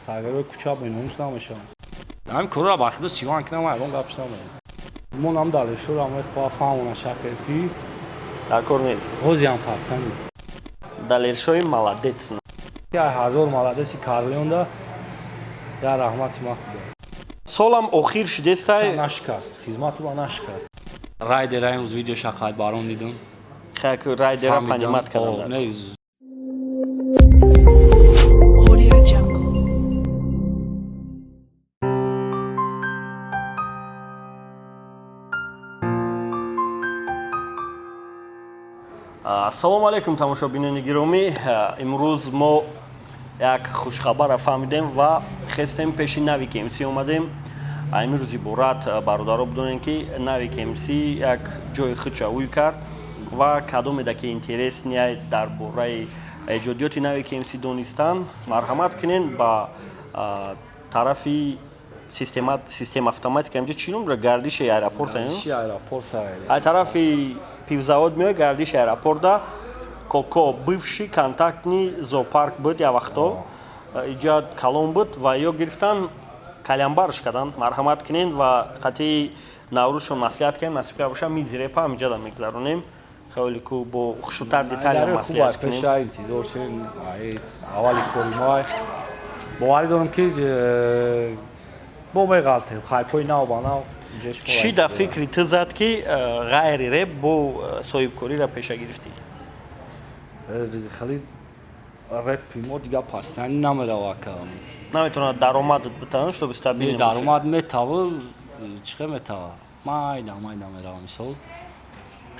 Саргарои кӯча беномус намешавам. Ҳамин корро ба худо сиван кунам, ягон гапш намеям. Мо нам далешора мехоҳа фаҳмона шахе ки дар кор нест. Ҳозиам пацани. Далершои молодец. Я ҳазор молодеси карлионда я раҳмати ма худо. Солам охир шудестай. Нашикаст, хизматура нашикаст. Райдера имрӯз видеоша қайд барон дидам. Хак райдера понимать кардам. Не. Audio Jungle. Ассалому алайкум, тамошобинони гиромӣ. Имрӯз мо як хушхабарро фаҳмидем ва хестем пеши Навик МС омадем. Имрӯз иборат, бародаро, бидонем, ки Навик МС як ҷои худша ӯй кард ва кадомеда ки интерес ния дар бораи эҷодиёти Навик МС донистан, марҳамат кунен ба тарафи система автоматика. Инҷа чӣ ном дорад? Гардиши аэропорта? Гардиши аэропорта. Ай тарафи пивзавод меояд, гардиши аэропорта, коко бывший контактный зоопарк буд, як вақто иҷа калон буд ва ё гирифтан, калянбарш кардан. Марҳамат кунен ва қатъи Наврӯзшон маслиҳат кунем. Насиб карда боша, мизи репа ҳамиҷада мегузаронем. Хеле ку бо хушрӯтар детально маслиҳат кунем. Пеша интизор шен, аввали кори мо. Боварӣ дорам, ки бо меғалтем хайпҳои нав ба нав. Чӣ дар фикри ту зад, ки ғайри реп бо соҳибкориро пеша гирифтӣ? Хеле репи мо дигар пастани намерава ка. Наметавонад даромадат битавон, чтобы стабильно. Даромад метава, чӣ хел метава, майда майда мерава. Мисол,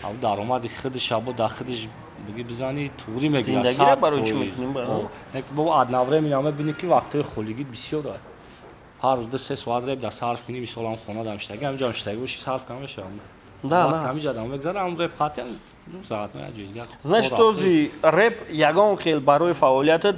ав даромади худаш бо дар худаш биги бизани, туғри мегирад. Зиндагиро барои чӣ мекунем? Бо одновременно мебинӣ, ки вақтҳои холигӣ бисёр аст. Ҳар рӯз 2-3 соат реп да сарф кунӣ, мисол, ҳам хона дам иштаги, ҳамҷа иштаги бошӣ, сарф кам мешавам. Да. Ҳамиҷа дам мегзара, ҳам реп қатъиан соат меяд. Значит, този реп ягон хел барои фаъолиятат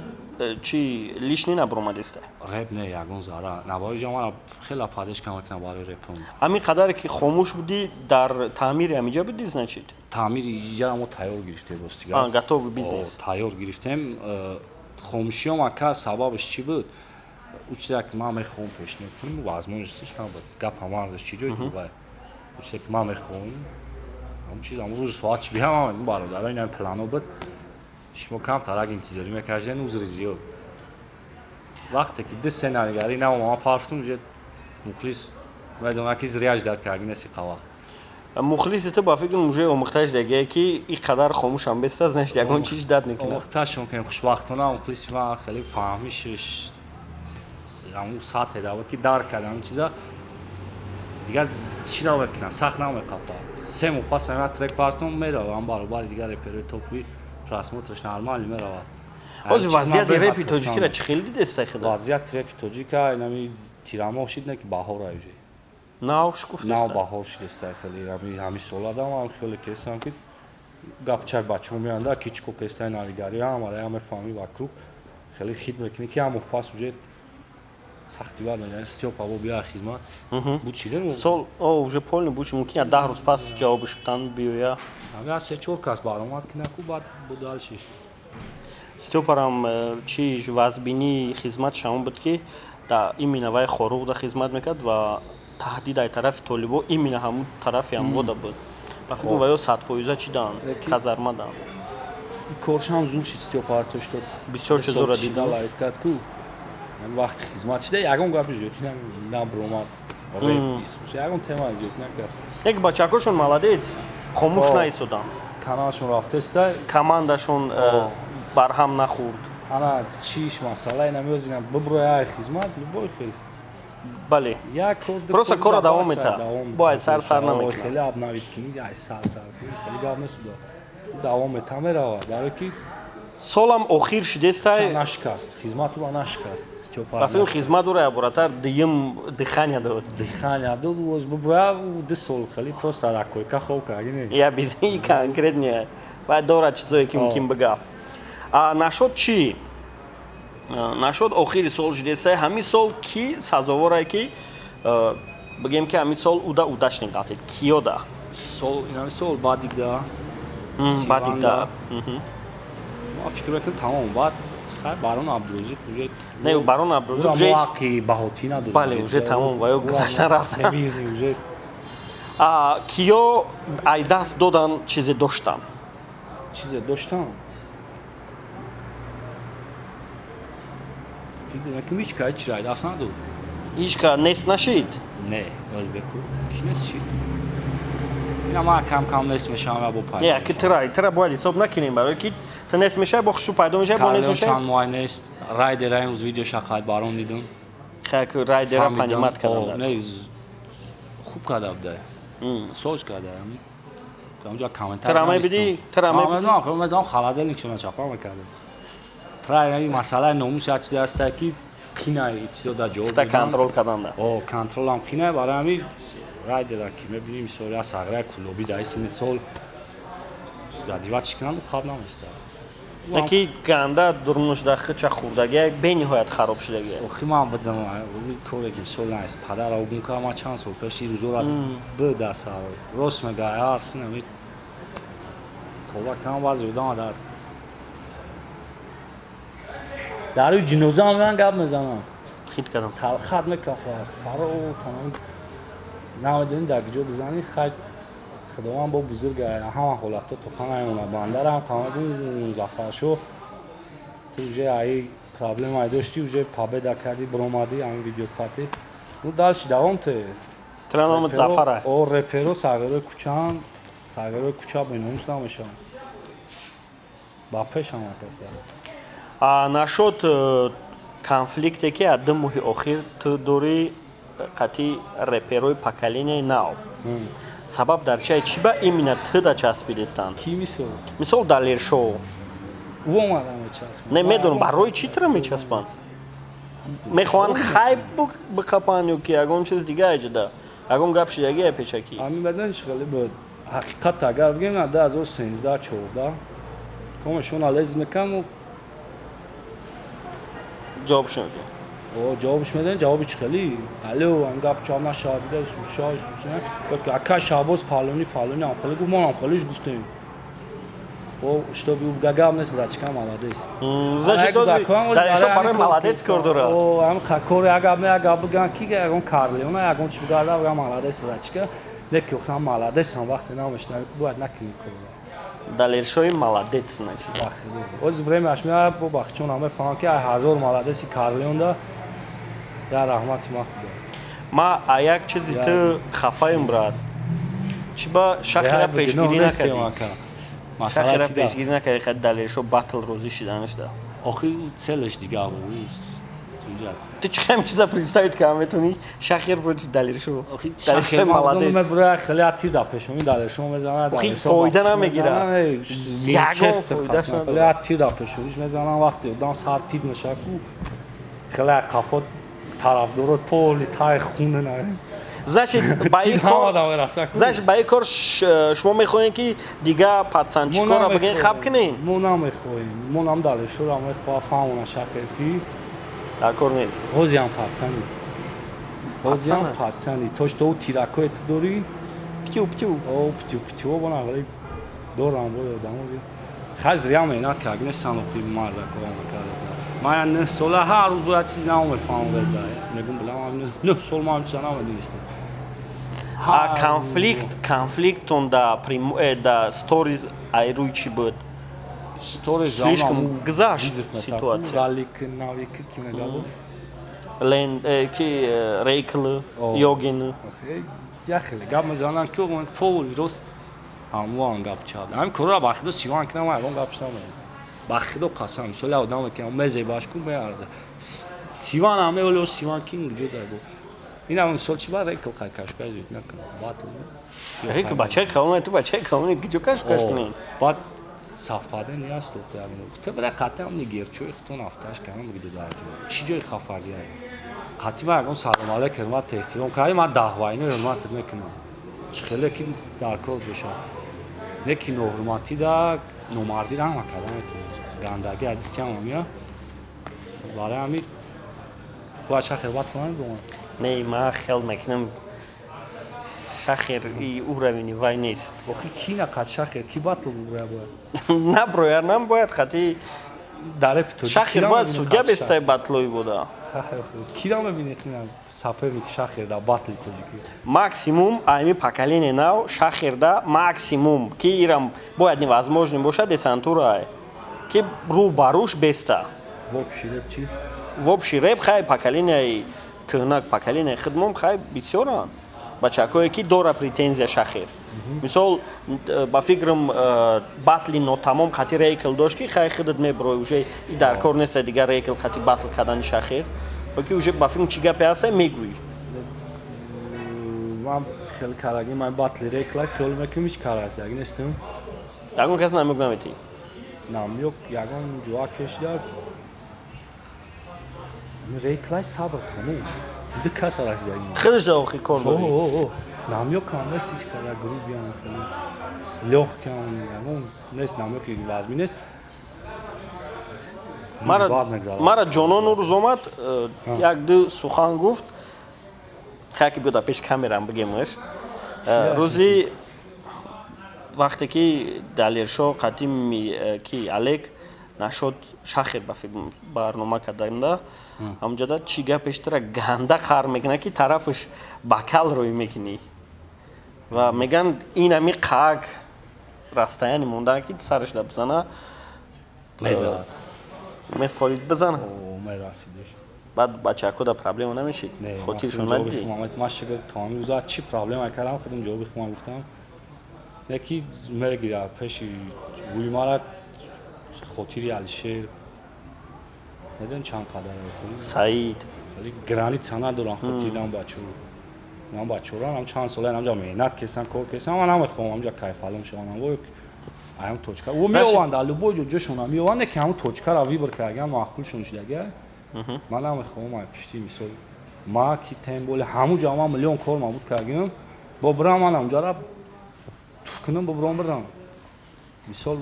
чи лишний набуромадеста? Реп не, ягон зара набарои ҷа мана хела поддержка мекунам барои репом. Ҳамин қадаре ки хомӯш будӣ, дар таъмири ҳамиҷа будӣ, значит? Таъмири иҷа мо тайёр гирифтем, ростига. Готовый бизнес. Тайёр гирифтем. Хомӯшиём, ака, сабабаш чӣ буд? У чизе ки ман мехоҳам пешниҳод кунем, возможностиш набуд. Гап ҳамарзаш чӣ ҷой дубай, у чизе ки ман мехоҳам, ҳамун чиз ҳамун рӯзи соат чи биҳам, бародаро, ин плано буд, шумо камтарак интизорӣ мекарден, узри зиёд. Вақте ки ду се навигари навома парфтум, уже мухлис медонад, ки зря ждать карди неси қавақт. Мухлиси ту, ба фикрам, уже омӯхташ дагае, ки ин қадар хомӯшам беста, значит, ягон чиз дад мекунад. Омӯхташон кунем. Хушбахтона, мухлиси ман хеле фаҳмишиш ҳамун сатҳе да буд, ки дарк кард ҳамин чиза. Дигар чиро мекунад, сахт намеқапад. 3 моҳ пас ҳама трек партом мерава, ҳам баробари дигар реперои топовый просмотраш нормально меравад. Ҳозир вазъияти репи тоҷикиро чӣ хеле дидеста худа? Вазъияти репи тоҷика инами тирамоҳ шид, не ки баҳора уже. Нав шукуфтеста. Нав баҳор шидеста хеле. Ҳами сол адам ҳам хеле кесам, ки гапчак бачаҳо меанда, ки чӣ ко кестай навигари, ҳамара мефаҳми, вокруг хеле хит мекунӣ, ки ҳам моҳ пас уже сахти бад меяни. Стёпа бо бия хизмат буд чиде. Сол о уже полный буд, мумкин 10 рӯз пас ҷавобиш бутан биёя. Ҳами се чор кас баромад кина ку, баъд бо дальше. Стёпарам чи вазбинии хизматш ҳамон буд, ки да именно вай Хоруғда хизмат мекард ва таҳдид ай тарафи толибо именно ҳамун тарафи ҳамвода буд. Ба фикр, ва ё 100% чи дан казарма дан. Коршам зур шид, Стёпа артош дод. Бисёр чизоро дидам. Лайт кард ку вақти хизмат шида, ягон гапи зиёд набуромад, ягон тема зиёд накард. Як бачакошон молодец, хомӯш наистоданд. Каналшон рафтеста. Командашон барҳам нахӯрд. Ана чиш масъала инамёзина биброя хизмат, любой хел. Бале. Як кор. Просто корро давом метаҳад, бояд сар сар намекунад. Хеле обновить кунӣ, ай сар сар кунӣ, хеле гап нест, давом мета меравад, барое ки Солам охир шудестай. Нашикаст, хизматура нашикаст. Ба фикр, хизмат ура яборатар дуюм дыхание дод. Дыхание дод. Воз бубра 2 сол хеле просто дар койка хоб карди не. Я бизи конкретно баъд дорад чизое, ки мумкин бига. А нашод чӣ? Нашод охири сол шудестай, ҳамин сол ки сазоворае, ки бигем, ки ҳамин сол уда удачный ғалтид, киёда? Сол, инами сол бадигда. Бадигда. Ма фикр мекунам, тамом, баъд Хай, Барон Абдурозиқ уже. Не, Барон Абдурозиқ уже ҳаққи баҳотӣ надорад. Бале, уже тамом, ва ё гузаштан рафтан. Уже. Киё ай даст додан чизе доштан? Чизе доштан? Фикр мекунам, ҳеч ка ҳеч ай даст надод. Ҳеч ка нест нашид? Не, Ёлбеку ки нест шид. Ина ман кам кам нест мешавам ва бо пайдо. Не, ки тра бояд ҳисоб накунем, барои ки ту нест мешавӣ, бо хушу пайдо мешавӣ, бо нест мешавӣ. Чанд моҳ нест. Райдера имрӯз видеоша қайд барон дидам. Хай, ки райдера понимать кардам. Не, хуб карда буда. Соз карда. Онҷо комментар. Тра мебидӣ? Тра мебидӣ? Ман мезанам, холодильник шуна чапа мекардам. Правильно, масъалаи номус як чизе аст, ки қинай чизо дар ҷавоб. Та контрол кардан да. О, контролам қинай, барои ҳамин райдера ки мебинем, мисол я сағираи кулобӣ дар синни сол задиватиш кунанд, хаб наместа. Яки ганда дурмуш да хича хурдагия, бениҳоят хароб шудагия. Охи ман будам, коре ки мисол нест. Падара гум кардам ман чанд сол пеш, ин рӯзора буда сар. Рост мега, ҳар сина ми тоба кардам, баъзе одама дар рӯи ҷиноза ҳам меан гап мезанам. Хит кардам. Талхат мекафа, саро тамом намедонӣ дар куҷо бизанӣ. Хай, Худованд бо бузург, ҳама ҳолатҳо тоқа намемонад. Бандарам қамагун Зафаршо, ту уже аи проблемае доштӣ, уже победа кардӣ, биромадӣ ҳамин видеопати. Ну дальше давом те. Тра номат Зафара. О, реперо сағирои кӯчаанд, сағирои кӯча беномус намешаванд. Ба пеш ҳама каса. Нашуд конфликте, ки аз 2 моҳи охир ту дорӣ қатъи реперои поколенияи нав, сабаб дар чие? Чӣ ба именно туда часпидистанд? Ки мисол? Мисол Далершоу. Ӯ омада мечаспанд. Не, медонам, барои чӣ тура мечаспанд? Мехоҳанд хайп биқапанд ё ки ягон чиз дига аҷида, ягон гап шидагия печакӣ? Ҳамин бадан хеле буд. Ҳақиқат агар бигем, на 2013, 14 комашон алез мекам. Ҷавобш медиҳ. О, ҷавобш медиҳем, ҷавоби чӣ хелӣ? Алло, ам гап чап нашавад, дида сушай, сушай. Ака Шаҳбоз фалони фалони ам хеле гуфт, мо ам хелиш гуфтем. О, чтобы гап нест, братчика, молодец. Значит, Далершо барои молодец кор дорад. О, ам кор як гап не, як гап биган, ки ягон Карлеона, ягон чи бигарда, биган молодец, братчика. Не ки охтам молодец ам вақте намешнавӣ, бояд накунӣ корро. Далершои молодец, значит. Оз времяш меояд, бо бахчон ҳама фаҳмам, ки ай ҳазор молодеси Карлеонда я раҳмати ма худо. Ма а як чизи ту хафаем, брат. Чӣ ба шахира пешгирӣ накардӣ? Шахира пешгирӣ накардӣ, хай Далершо батл розӣ шиданашда? Охи целаш дига буд. Ту чӣ хем чиза представить кардам метавонӣ? Шахир против Далершо. Далершо молодец. Мебура хеле атир да пешонӣ Далершо мезанад. Охи фоида намегирад. Ягон фоидаш надорад. Хеле атир да пешониш мезанам, вақте одам сар тид мешавад ку хеле қафо тарафдоро поли тай хуне на. Значит, ба ин кор, значит, ба ин кор шумо мехоҳем, ки дига пацанчикоро бигӯен хаб кунем? Мо намехоҳем. Мо нам Далершоро мехоҳа фаҳмона шахер ки дар кор нест. Ҳозиам пацани. Ҳозиам пацани. То что ӯ тиракое ту дорӣ? Птю птю. О, птю птю бона вале дорам бо одамо. Хай, зря меҳнат кард, нестан охи мардако карда. Ман 9 сола ҳар рӯз бояд чиз нав мефаҳмам. Мегум, билам, 9 сол ман чиза намедонистам. А конфликтон да сториз ай рӯи чӣ буд? Сториз. Слишком гузашт ситуация. Ралик навик ки мегабуд. Лен ки Рейкл Йогин. Я хеле гап мезанам, ки пол рост ҳамон гап чад. Ҳамин корро ба худо сиван кунам, ягон гап намедонам. Ба худо қасам, мисоли одаме ки мезебаш ку меарза. Сиван ҳаме оло сиван ки ҷо даго. Ина мисол чи ба Рейкл хай кашкаш зуд накунам. Батл. Рейкл бачаи калоне, ту бачаи калоне, ҷо кашкаш кунӣ? Баъд совпадение аст охи. Ту бира қатъан нигерчои хутон афташ кардам, биги дар ҷо. Чӣ ҷои хафагия? Қатъи ман ягон салом алейк, ҳурмат, эҳтиром кардӣ, ман даҳвайно ҳурматат мекунам. Чӣ хеле ки дар кор бошад. Не ки ноҳурматӣ да номардиро ҳама карда метавонад. Гандагӣ ҳадиси ҳама меяд. Барои ҳамин бояд шахер батл намебомад. Не, ман хел мекунам, шахер и уровени вай нест. Охи ки нақад шахер ки батл бубуря бояд? Наброяд, нам бояд хати Дар репи тоҷик Шахир бояд судья бестай батлои буда. Кира мебинӣ, соперник Шахир дар батли тоҷикӣ? Максимум ами поколение нав Шахирда максимум ки ирам бояд невозможно бошад, десантура ки рӯ ба рӯш беста. В общий реп чӣ? В общий реп хай, поколенияи кӯҳнак, поколения хидмом хай бисёранд бачакое ки дора претензия Шахир. Мисол, ба фикрам, батли нотамом хати Рейкл дошт, ки хай худат меброй, уже и дар кор неста дигар Рейкл хати батл кардани Шахир, ки уже ба фикрам чӣ гапе ҳаста, мегӯӣ. Ман хеле караги, ман батли Рейкла хиёл мекунам, ҳеҷ карасиягӣ нестам. Ягон кас намёк наметӣ? Намёк ягон ҷоа кешида Рейклай, сабр, тамом, ду каса расидаги. Худаш да охи кор дорӣ. Намёкам нест ҳеҷ кара, грубиям хеле лёгкиам ягон нест, намёки вазмӣ нест. Мара Ҷонон рӯз омад, як ду сухан гуфт, хаяки биёда пеш камерам бигемаш. Рӯзи вақте ки Далершо қадими ки Алек нашод, Шахир ба фикр барнома карданда, ҳамҷода чӣ гапештара ганда қар мекунад, ки тарафаш бакал рӯй мекунӣ ва меган ин ами қак расстояние монда, ки сараш да бизана, мефорид бизана. Баъд бачако да проблема намешид, хотиршон надидӣ? Ман чӣ проблема кардам, худам ҷавоби худам гуфтам, яки мегира пеши гӯи мара хотири Алишер медон чанд қадар. Саид. Хеле граница надорам хотирам бачаҳо. Ман бачаҳоро ам чанд сола амҷа меҳнат кесам, кор кесам, ман намехоҳам амҷа кайфалон шавам. Вой, аям точка ӯ меованд, любой ҷо ҷошона меованд, ки ҳамун точкаро выбор кардаган, маъқулшон шудага. Ман намехоҳам ай пишти, мисол, ма ки тем боле ҳамун ҷо ман миллион кор мабуд кардагим, бо бирам ман амҷара туф кунам, бибиром бирам. Мисол,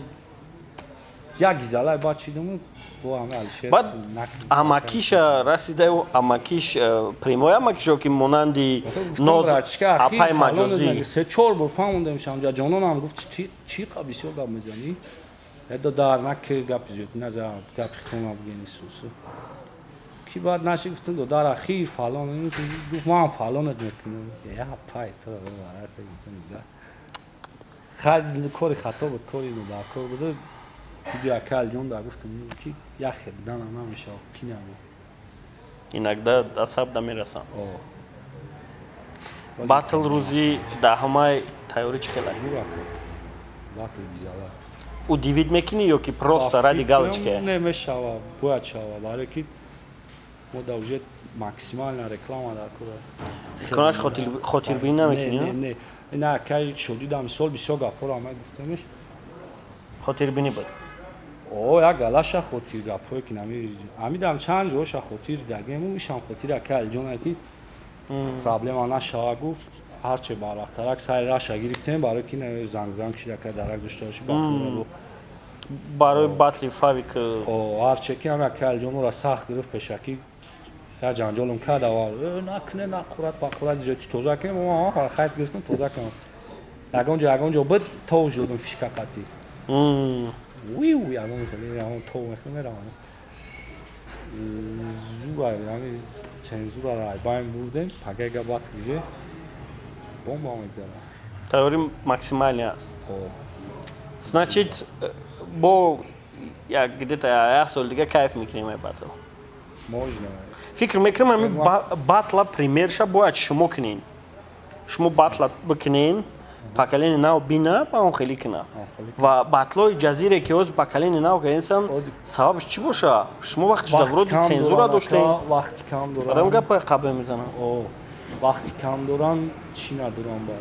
як гизалай баъд чидиму бо ҳама Алишер. Баъд амакиша расидаю, амакиш прямой амакишо ки монанди ноз апай маҷозӣ. Се чор бор фаҳмондем шамҷа, Ҷононам гуфт, чӣ қа бисёр гап мезанӣ, эдо дар наки гапи зиёд наза, гапи хона бигени сусу ки баъд наши. Гуфтам, додар, ахир фалон гуфт, ман фалонат мекунам, я пай то хай, кори хато буд, кори дар кор буд. Видео ака Алиҷон да гуфтам, ки як хел буданам намешава, ки набуд. Иногда асаб намерасам. Батл рӯзи 10-ҳамай тайёрӣ чӣ хела? Батл бизала. Удивить мекунӣ ё ки просто ради галочка? Не, мешава, бояд шава, барое ки мо да уже максимальная реклама дар кора. Конаш хотирбинӣ намекунӣ? Не, не, акай шодида, мисол, бисёр гапҳоро ама гуфтемиш. Хотирбинӣ буд. О, як галаша хотир гапҳое ки нами амидам, чанд ҷоша хотир дагему, ишам хотир ака Алиҷон, ки проблема нашава, гуфт, ҳарче барвақттарак сари раша гирифтем, барои ки зангзанг шидака дарак дошта боши. Барои батли Фавик. Ҳарче ки ам ака Алиҷон моро сахт гирифт, пешакӣ я ҷанҷолум кард аввал, накуне, нақурат бақурат зиёди тоза кунем, хайт гирифтем, тоза кунем, ягон ҷо, ягон ҷо буд, товш додум фишка қатӣ, виу, ягон ягон тов мехӯрам, меравам зура, яъне цензура райбайн бурдем, пагайга батл уже бомба мегзарад. Тайёрӣ максимальный аст, значит, бо як где-то як сол дига кайф мекунем ай батл. Можно. Фикр мекунам, ами батла примерша бояд шумо кунен, шумо батла бикунен, поколение нав бина, ба он хеле куна. Ва батлои ҷазире ки ҳозир поколение нав кардинсан, сабабш чӣ боша? Шумо вақти шуда вроде цензура доштем. Вақти кам дорам. Барам гапҳои қабл мезанам. Вақти кам дорам, чӣ надорам, бар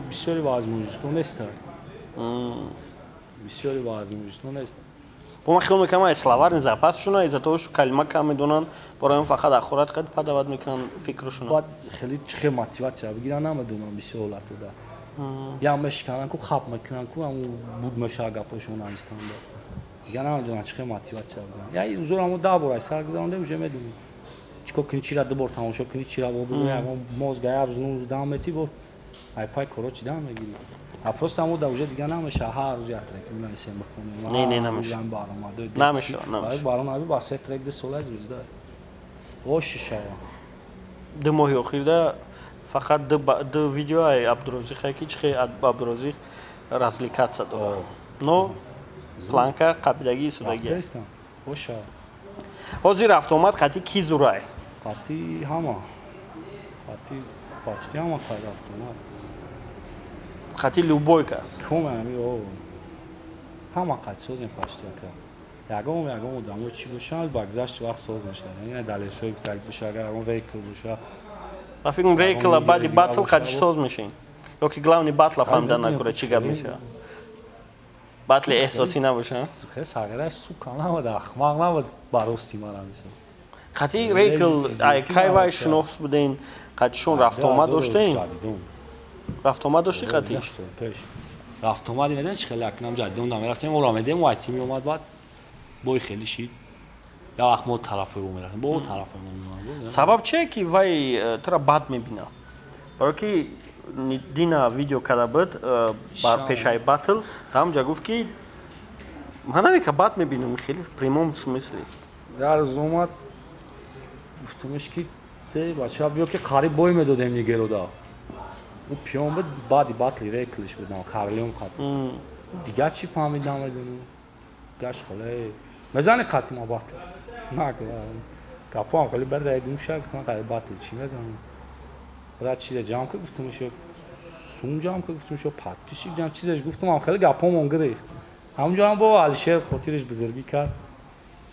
бисёри возможностҳо нест, бисёри возможностҳо нест. Бо ман хиёл мекунам, ай словарный запасшуна, из-за того что калима кам медонанд, барои он фақат ахурат хеле подавать мекунанд фикршуна. Баъд хеле чӣ хел мотиватсия бигиран, намедонам, бисёр ҳолатода я мешикананд ку, хап мекунанд ку, ҳамун буд мешава гапҳошон навистанда, дигар намедонам чӣ хел мотиватсия бигиранд. Я узор мо 10 бор ай сар гузарондем, уже медонем чӣ кор кунӣ, чира ду бор тамошо кунӣ, чира бо бигӯ, ягон мозга як рӯз нун рӯз дам метӣ, бо ай пай коро чӣ дам мегирӣ. А просто мо да уже дига намеша, ҳар рӯз як трек менависем, бихонем. Не, не, намеша. Намеша, намеша. Барон аби ба се трек 2 сола звезда. Оши шава. 2 моҳи охирда фақат ду видео ай Абдурозиқ, ки чихе Абдурозиқ развлекаться дорад, но планка қабидагии судагӣ. Боша. Ҳозир рафтуомад қати ки зурай? Қати ҳама, қати почти ҳама қай рафтуомад. Қати любой кас? Кумами, о, ҳама қати созем почти, ака. Ягон одамо чӣ бошанд, ба гузашти вақт соз мешавад, яъне Далершои гуфтак боша, агар ягон рейкл боша. Ба фикрам, рейкла баъди батл қати соз мешин ё ки главный батла фаҳмида накура, чӣ гап мешавад, батли эҳсосӣ набоша. Сағира, сука, набуд, ахмақ набуд, барости ман ҳамисо. Қати рейкл ай кай вай шинохс буден, қатишон рафтуомад доштен, рафтуомад дошти қатиш? Пеш рафтуомади медонӣ чи хеле, акнам ҷадидон да мерафтем, ора медем, вай ти меомад, баъд бой хеле шид, як вақт мо тарафои мо мерафтем, бо тарафои мо меомад. Сабаб чие, ки вай тура бад мебина? Баро ки дина видео карда буд бар пешаи батл, ҳамҷа гуфт, ки ман навека бад мебинам, хеле в прямом смысле. Дар рӯз омад, гуфтумш, ки те бача, биё, ки қариб бой медодем нигерода. Ӯ пиён буд, баъди батли реклиш буд, карлион қат. Дигар чӣ фаҳмидам, медонам, гаш холе мезани қати ма батл накла, гапоам хеле бара гумша, гуфтам, қариб батл чӣ мезанам, брат, чизе ҷамъ ка, гуфтумш, сум ҷамъ ка, гуфтумш, подписчик ҷамъ, чизеш гуфтум, хеле гапомон гирифт. Ҳамунҷо ҳам бо Алишер хотириш бузургӣ кард,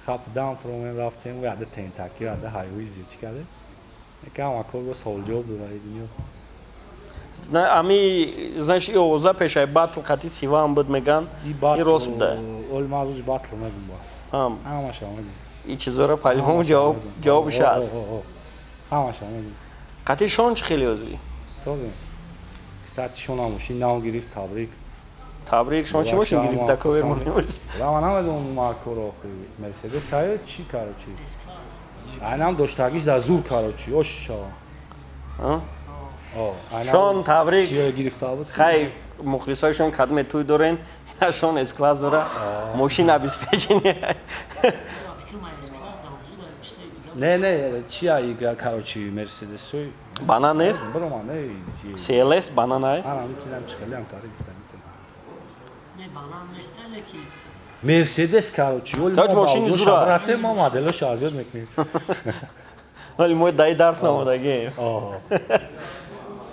хап дам фуромем, рафтем яда тентаки, яда ҳайвои чӣ кардем, якам акор бо саволҷавоб дора дунё. Ами, знаешь, и овоза пешаи батл қати сиваам буд, меган, и рост буда? Оли ман рӯзи батл мегум, ба ҳамаша мегум. И чизора по-любому ҷавобш ҳаст. Ҳамаша мегум. Қати шон чӣ хеле озӣ? Созем. Кстати, шонам мошин нав гирифт, табрик. Табрик. Шон чӣ мошин гирифт? Даковер? Ма намедонам маркоро, охи, Мерседес аю чӣ, короче, айнам доштагиш дар зур, короче, ош шава. Шон, табрик. Гирифта буд. Хай, мухлисои кадме туй дорен, шон С-класс дора, мошин обеспечение. Не, не, чи ай, короче, Мерседесой. Банан нест? Брома, не. CLS банан ай? Ана митинам, чи хеле ам таъриф гуфта. Не, банан нест, леки Мерседес, короче. Короче, мошини зура. Расе мо моделош азёд мекунем. Вале мо даи дарс намодаги.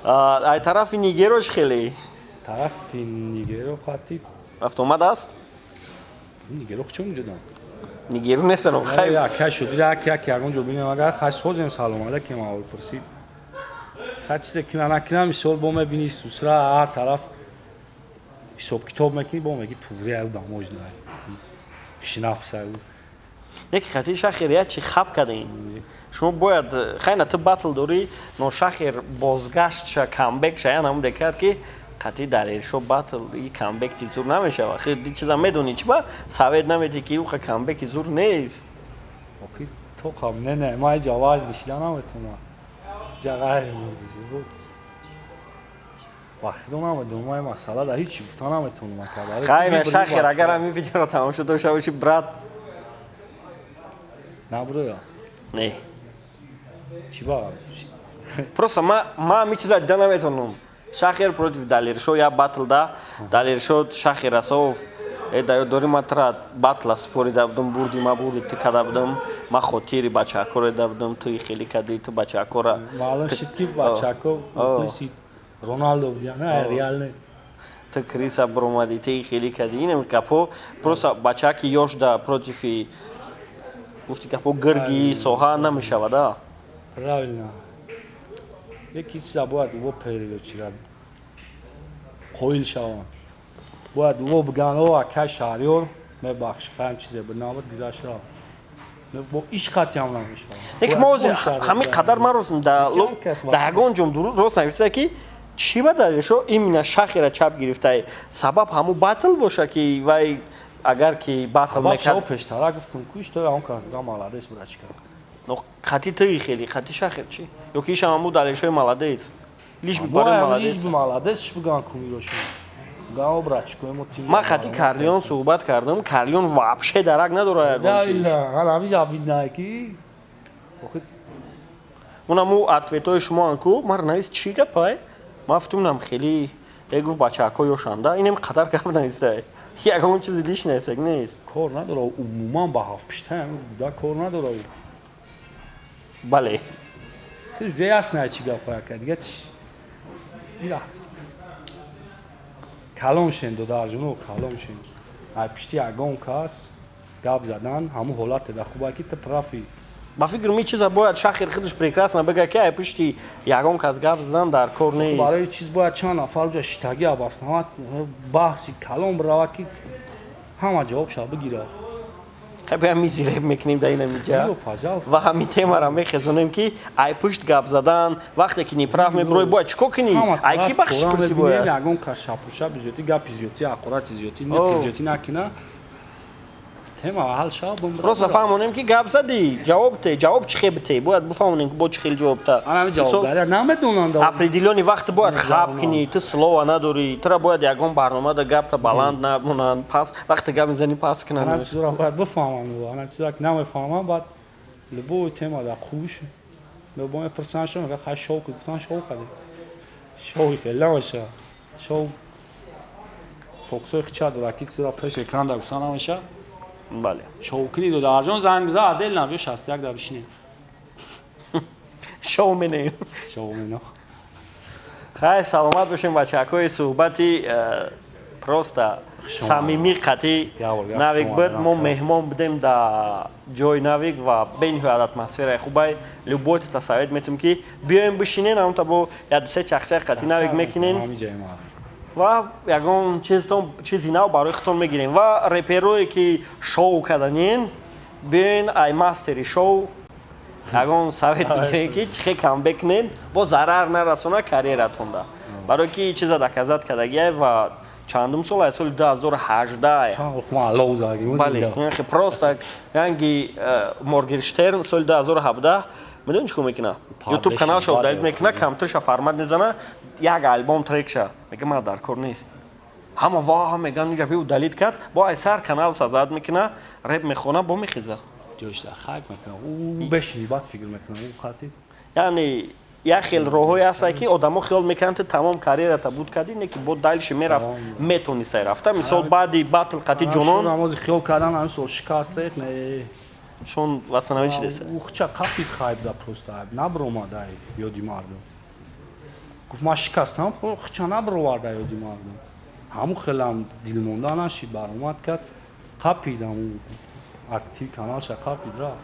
Ай тарафи нигерош хеле? Тарафи нигеро хати. Рафтомад аст? Нигеро чо меҷодам? Нигеру нестам, хай. Яка шуд, як як ягон ҷо бинем, агар хай созем, салом алейкум, аввал пурсид. Ҳар чизе ки накунам, мисол, бо мебини, сусра ҳар тараф ҳисоб китоб мекунӣ, бо меги туғри аю дамоҷ на шинапса. Неки хати шахер як чи хаб кардем. Шумо бояд хайна, ту батл дорӣ, но шахер бозгашт ша, камбек ша, ян ҳамун декард, ки қати Далершо батл и камбек ти зур намешава. Хи чиза медонӣ, чи ба совет наметӣ, ки уха камбеки зур нест? Охи, тоқам, не, не, ман ҷа важ дишида наметонам. Ҷа ғайри мурдизи буд. Вақти намедонам, ман масъала да ҳеҷ гуфта наметонам. Хайна, шахер, агар ҳамин видеоро тамошо дошта бошӣ, брат. Наброя. Не. Чӣ ба? Просто ма ҳамин чиза дида наметонам. Шахер против Далершо я батл да Далершо, Шахер Расовов э да ёд дорӣ, ма тра батла спорида будам, бурди, ма бурди ту када будам, ма хотири бачаакоро да будам, ту хеле кади, ту бачаакора. Маълум шид, ки бачако мухлиси Роналдо будия, не Реал не. Ту криса буромадӣ, ту хеле кади, инам гапҳо, просто бачаки ёш да против гуфти гапҳо гирги соҳа намешавада. Правильно, яки чиза бояд во перечира қоил шаванд, бояд во бигӯянд: «О, акай Шаҳриёр, мебахш, хаям чизе буд, набуд, гузашт, рафт». Бо иш қатъиам намешавад. Леки мо ҳамин қадар ман рост да ягон ҷом рост нависа, ки чӣ ба Далершо именно шахера чап гирифтае, сабаб ҳамун батл боша, ки вай агар ки батл мекард. Пештара гуфтум, кӯш то он кас буга, молодец, брачка. Но қати ту хеле, қати шахер чӣ? Ё ки ишам ҳамун Далершои молодец, лишь бы барои молодец. Лишь бы молодец, чӣ бигӯянд кумирошон. Гао брачко мо тим. Ман хати Карлион суҳбат кардам, Карлион вообще дарак надорад ягон чиз. Ҳамиҷа видна ки охир Унаму ответҳои шумоан ку, мар навис чӣ гапай? Ман футумнам хеле е гуфт бачаҳако ёшанда, инем қадар гап навистай. Ягон чизи лишний нест. Кор надора умуман ба ҳафтпишта буда кор надора. Бале. Хеле ясно чӣ гапай ака дига чи. Ира. Калон шен додарҷуно калон шен. Ай пишти ягон кас гап задан ҳамун ҳолате да хуба ки ту прафи. Ба фикр ми чиза бояд шахир худаш прекрасно бига ки ай пишти ягон кас гап задан дар кор нест. Барои чиз бояд чанд нафар уҷа шитагӣ абаснавад баҳси калон бирава ки ҳама ҷавобша бигирад. Хай мизи реп мекунем дар инамиҷа ва ҳамин темара мехезонем ки ай пушт гап задан вақте ки неправ мебурой бояд чӣ кор кунӣ, ай ки бахшиш пурсӣ бояд. Ягон кас шапуша зиёдӣ гапи зиёдӣ ақорати зиёдӣ неки зиёдӣ накина тема ҳал шав. Просто фаҳмонем ки гап задӣ, ҷавоб те, ҷавоб чӣ хел бите, бояд бифаҳмонем ки бо чӣ хел ҷавоб та. Ҷавобгария намедонанд. Определённый вақт бояд хаб кунӣ, ту слова надорӣ, тура бояд ягон барномада гапта баланд намонанд, пас вақте гап мезанӣ пас кунанд. Чизро бояд бифаҳманд, ана чизро ки намефаҳманд, баъд любой тема дар қуш бо мепурсанд шо, мега хай шоу ки гуфтан шоу кардем. Шоуи хеле намеша. Шоу фокусои хича дора ки чизро пеш экран да гуфтан намеша. Бале. Шоукини додарҷон занг биза, адел на биё 61 да бишинем. Шоу менем. Шоу менем. Хай саломат бошем бачаҳакои суҳбати просто самимӣ қатӣ Навик буд. Мо меҳмон будем дар ҷои Навик ва бениҳоят атмосфераи хубай. Любой та совет метум ки биёем бишинен, ҳамта бо як се чахчах қатӣ Навик мекунен ва ягон чизтон чизи нав барои худтон мегирем. Ва реперое ки шоу карданин биёен ай мастери шоу ягон совет бигирем ки чӣ хел камбек кунен бо зарар нарасона карьератонда, барое ки чиза доказать кардагиай ва чандум сол ай соли 2018. Бале, просто ранги Моргенштерн соли 2017 медонӣ чӣ кор мекуна? Ютуб каналша удалить мекуна, компютерша формат мезана, як альбом трекша мега ман дар кор нест. Ҳама ва меган ҷаби удалить кард, бо ай сар канал сазад мекуна, реп мехона, бо мехеза. Ҷошта хайп мекуна, ӯ бешини баъд фикр мекуна, ӯ хати. Яъне як хел роҳҳое ҳастанд ки одамо хиёл мекунанд ту тамом карьерата буд кардӣ, не ки бо дальше мерафт, метонистай рафта. Мисол баъди батл қати ҷонон намози хиёл кардан ҳамин сол шикаст рехт, не шон восстановить шудеста. Ухча қапид хайп да просто хайп набромада ёди мардум. Гуфт ман шикастам, хча наброварда ёди мардум. Ҳамун хелам дилмонда нашид, баромад кард, қапид ҳамун актив каналша қапид рафт.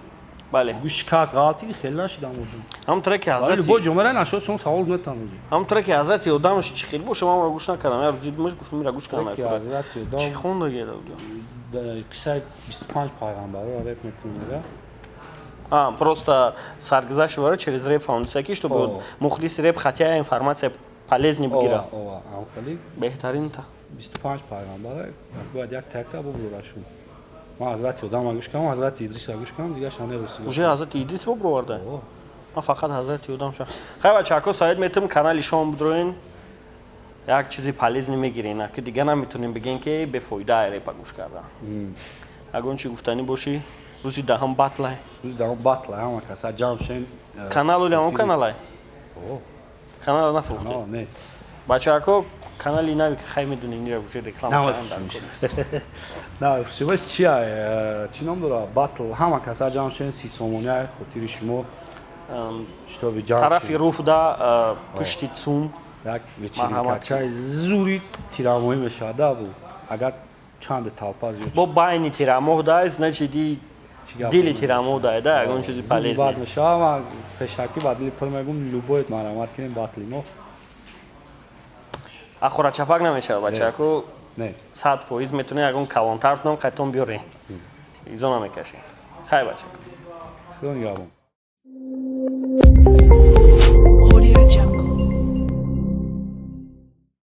Бале. Гӯ шикаст ғалати хеле нашидам одам. Ҳамун треки Ҳазрати ҳазрати любой ҷомеа нашуд, чун савол метан уже. Ҳамун треки ҳазрати одамш чӣ хел боша, ман гӯш накардам. Як рӯз дидмаш гуфтам мира гӯш кардам. Треки ҳазрати одам чӣ хонда геда уҷо? Қиссаи 25 пайғамбарро реп мекунад. А, просто саргузашт вара через реп фаҳмида ки чтобы мухлиси реп хотя информация полезный бигира. Ова, ам хеле беҳтарин та. 25 пайғамбар бояд як такта бубурашун. Ман ҳазрати одам гӯш кардам, ҳазрати Идрис гӯш кардам, дигараш нерӯси. Уже ҳазрати Идрис буброварда? Ман фақат ҳазрати одам ша. Хай бачаҳако совет метум канали шом бидроен як чизи полезный мегирен, ки дига наметонем бигем ки бефоида репа гӯш кардан. Ягон чи гуфтанӣ бошӣ? Рӯзи даҳам батлай. Рӯзи даҳам батлай, ҳама каса ҷамъ шен. Канал оли ҳамон каналай? Канала нафурӯхтед? Не. Бачаҳако канали нави хай медонем, ира уже реклама кардам. Намефурӯшем. Чия? Чӣ ном дора? Батл ҳама каса ҷамъ шен 30 сомони хотири шумо. Шитоби ҷамъ. Тарафи руфда пушти цум як вечеринкачаи зури тирамоҳӣ мешавад бу. Агар чанде толпа зиёд. Бо байни тирамоҳ да, значит и дили тирамоҳ да, да, ягон чизи полезный. Бад мешавад, ман пешакӣ ба дили пур мегум, любой марамат кунем батли мо. Ахора чапак намешавад бачако. Не. 100% метавонед ягон калонтар тунам қайтон биёрем. Изо намекашем. Хай бачако. Худо нигаҳбон.